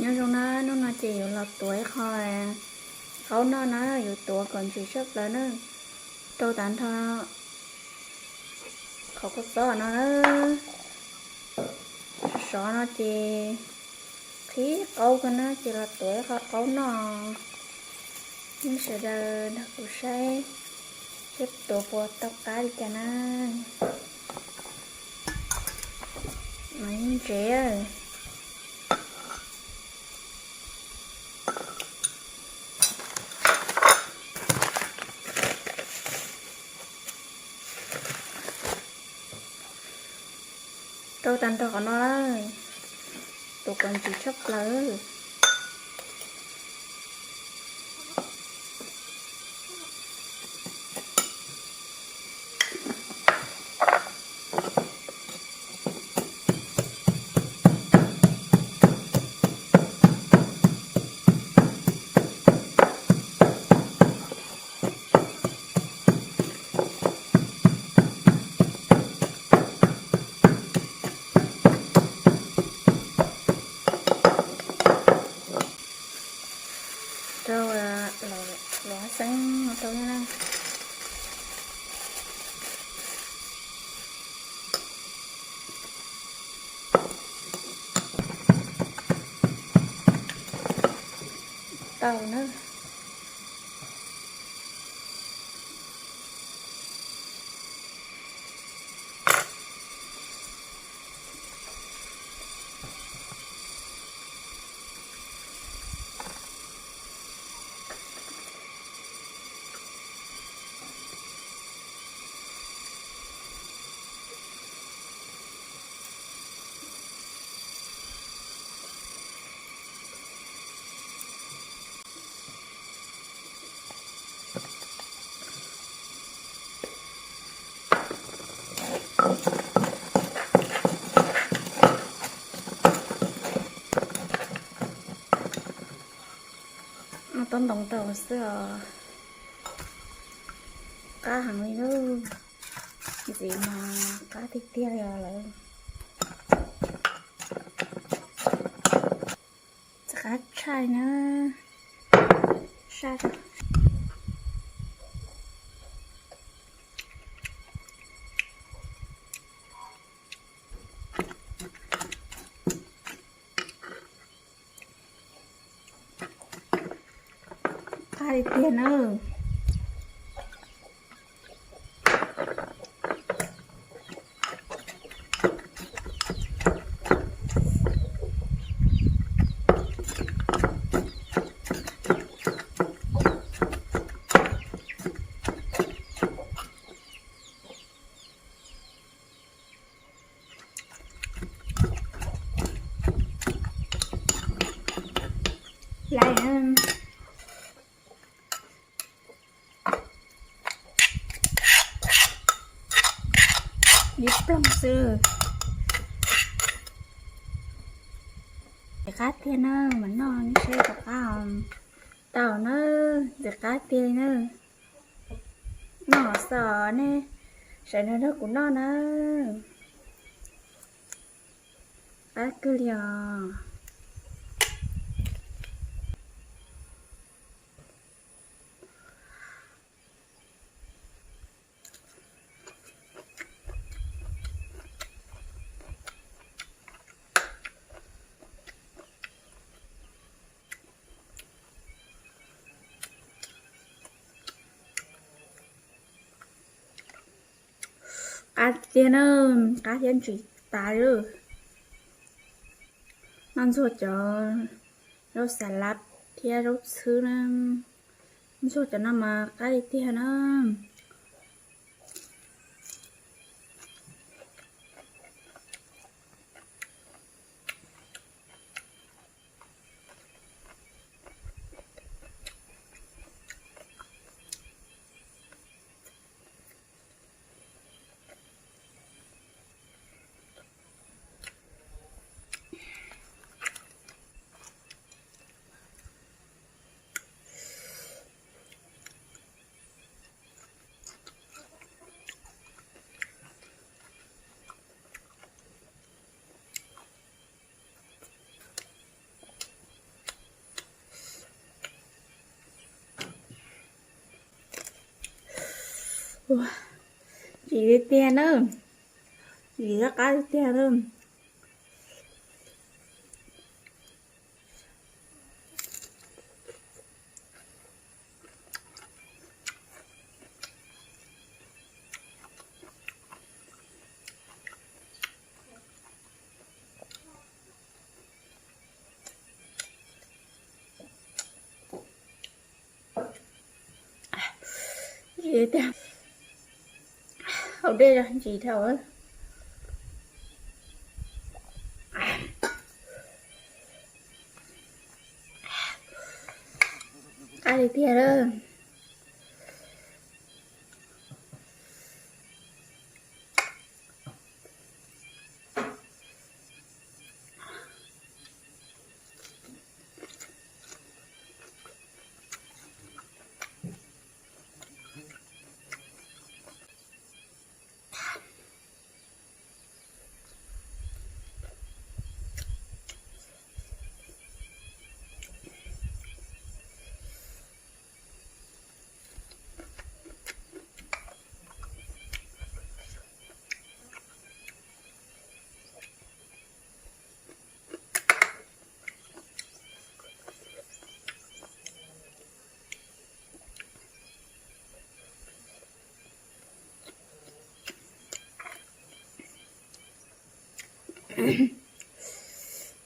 Nyob zoo na, hnub no ces yuav los tuav ib qho qaub noj na, yuav tuav kom ntsim tshaj plaws na. Rau tag nrho qhov kua txob no na, sov sov no ces qhib qaub kawg na, ces los tuav ib qho qaub noj. Nej sawv daws nrog kuv saib seb tuav puas tau qab li cas na. Mas yeej ntsev. Rau tag nrho qhov no, tuav kom ntsim tshaj plaws. Rau los xeeb no rau na. Tau na. Muab tob ntoo rau xwb os. Qab heev li lauj. Ntxim mas qab tiag tiag li os lawm. Txiv qab tshaj na. Saj. Qab li tiag na. Lais, ib ploog xwb. Ntxim qab tiag na, mas noj nej saib puas qab. Tau na, ntxim qab tiag li na. Noj xwb nej sawv daws nrog kuv noj na. Qab kawg li os. Qab tiag na, qab thiab ntsim tas li. Noj ntxuag cov zaub xas lav thiab zaub txhwb na, ntxuag cov no mas qab li tiag na. Ntsim tiag tiag na, ntsim qab qab tiag tiag na. Ntsim tiag, haus dej ntsim dhau. Qab li tiag lawm.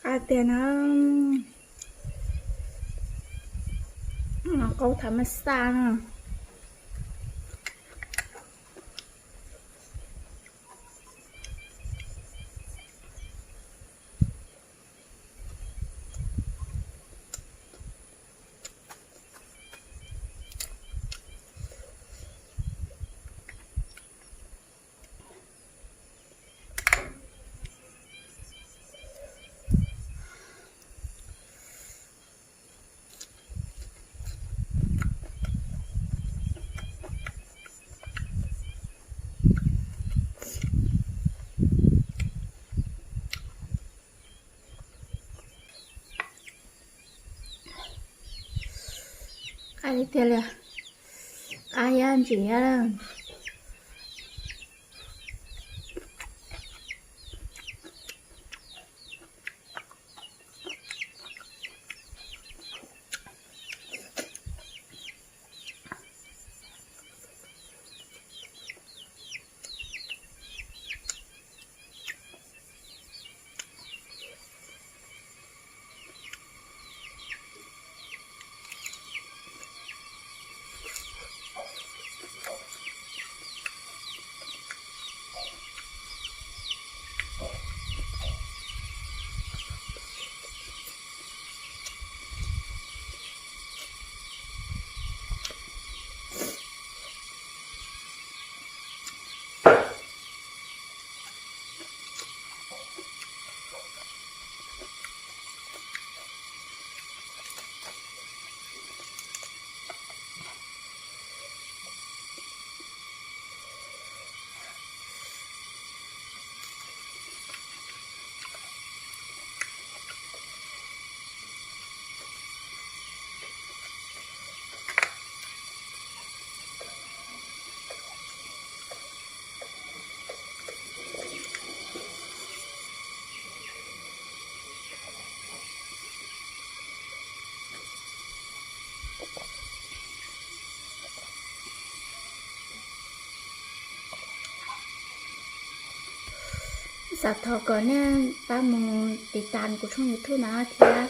Qab tiag na, qaub thav maj xaj na. Qab li tiag li, qab yab ntsim thiab. Xav thov kom nej pab mus tiv tas kuv tshooj YouTube no thiab,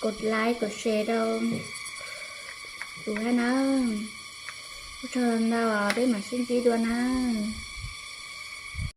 kos like kos share rau kuv thiab nawb. Ua tsaug ntau, peb mam sib ntsib dua nawb.